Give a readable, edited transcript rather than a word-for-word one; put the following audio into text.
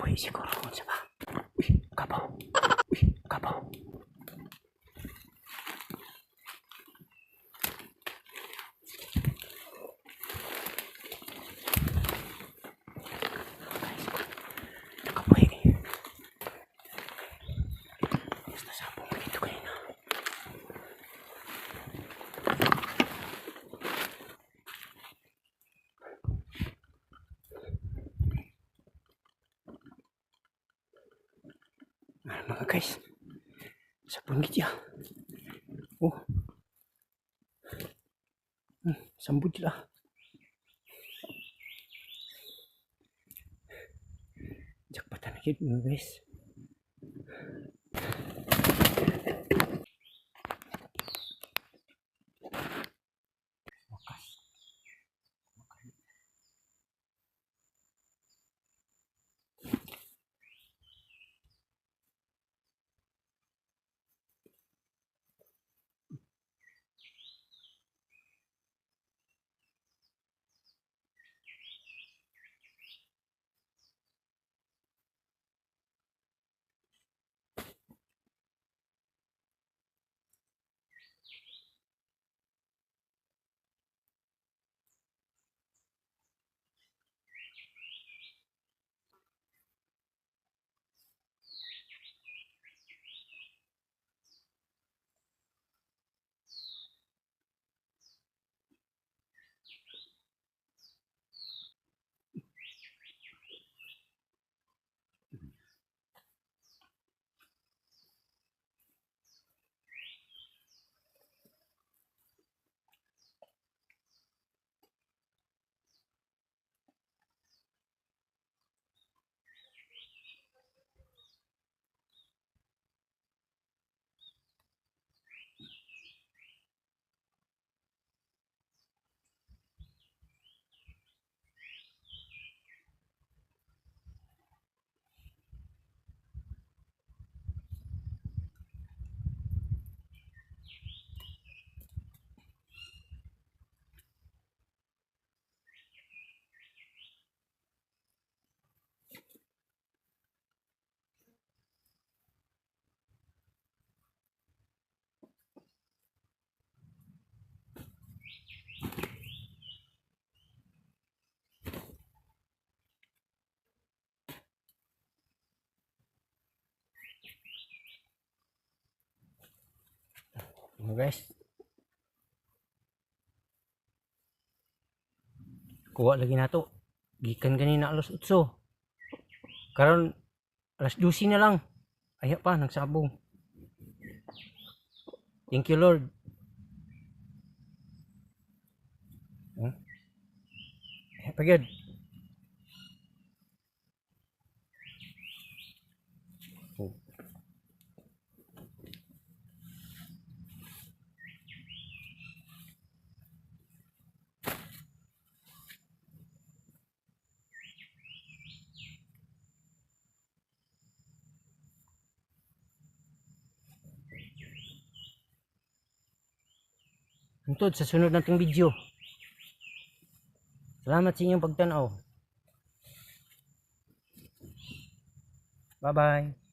Nakabuhi siguro. Unsa ba? Uy, kabaw. Uy, kabaw. Guys, nakabuhi. Basta sabong dito kanina. Ah, mga guys, sa punggit ya. Oh. Sambod sila. Jackpot na gid, mga guys. Wakas. Mga guys, kuha lagi nato. Gikan ganina alas 8. Karon alas 12 na lang. Aya pa nagsabong. Thank you, Lord. Huh? Aya pa gyud. Oh. Hangtod sa sunod nating video. Salamat sa inyong pagtanaw. Bye-bye.